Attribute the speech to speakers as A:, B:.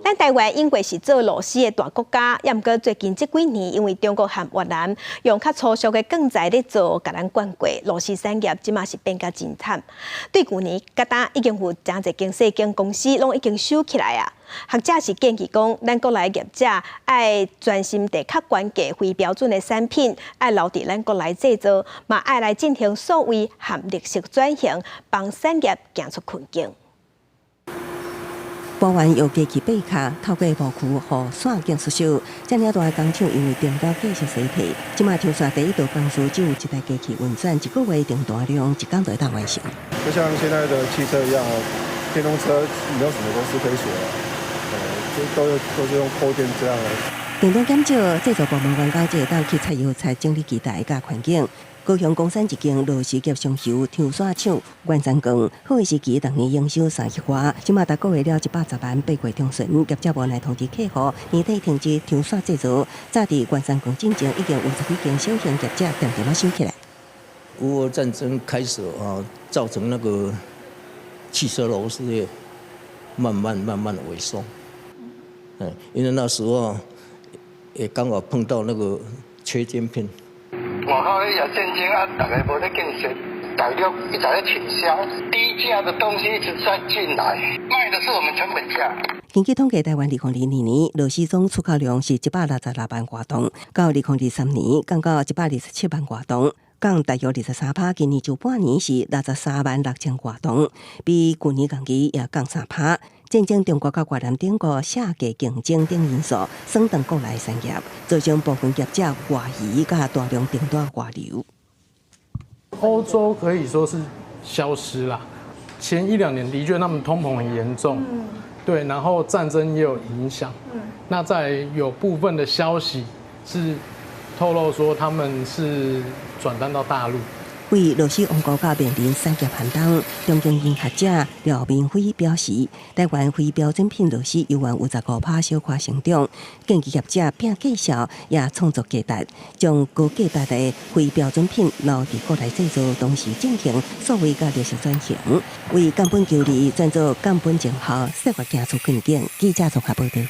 A: 咱台灣永過是做螺絲的大國家，也毋過最近這幾年，因為中國和越南用較粗俗的鋼材咧做，共咱灌過螺絲產業，這馬是變甲真慘。對舊年，佮今已經有誠濟間細間公司攏已經收起來啊。學者是建議講，咱國內業者愛專心佇較懸價非標準的產品，愛留佇咱國內製造，嘛愛來進行數位和綠色轉型，幫產業行出困境。
B: 播完由機器爬卡，透過模具予線徑縮小，遮爾大的工廠因為訂單繼續衰退，這馬長線第一道工序只有一台機器運轉，一個月訂單量一工就會當完成。
C: 就像現在的汽車一樣哦，電動車沒有什麼公司可以鎖，就都是用扣件這樣的。
B: 訂單減少，製造部門員工會當去拆藥材、整理機台佮環境。高雄岡山一間螺絲業上游長線廠元山鋼，好的時期逐年營收3億外，這馬逐個月了110萬，8月中旬業者無奈通知客戶年底停止長線製造。早佇元山鋼進前已經有十幾間小型業者恬恬仔收起來。
D: 烏俄戰爭開始啊，造成那個汽車螺絲業慢慢慢慢萎縮。嗯，因為那時候也剛好碰到那個缺晶片。
E: 外口彼個戰爭啊，逐家無咧建設，大陸一直咧傾銷，低價的東西一直在進來，賣的是我們成本價。
B: 根據統計，台灣2022年螺絲總出口量是166萬外噸，到2023年降到127萬外噸，降大約23趴。今年上半年是63萬6千外噸，比舊年同期也降3趴。戰爭、中國佮越南等國下價競爭等因素，損斷國內產業，造成部分業者外移佮大量訂單外流。
F: 歐洲可以說是消失了。前一兩年的確，他們通膨很嚴重，對，然後戰爭也有影響。那在有部分的消息是透露說他們是轉單到大陸。
B: 為螺絲王國家面臨產業寒冬，中經院學者廖明輝表示，台灣非標準品螺絲猶原有15趴小可成長，建議業者拼價數也創造價值，將高價值的非標準品留佇國內製造，同時進行數位佮綠色轉型，為降本求利轉做降本增效，設法行出困境。記者綜合報導。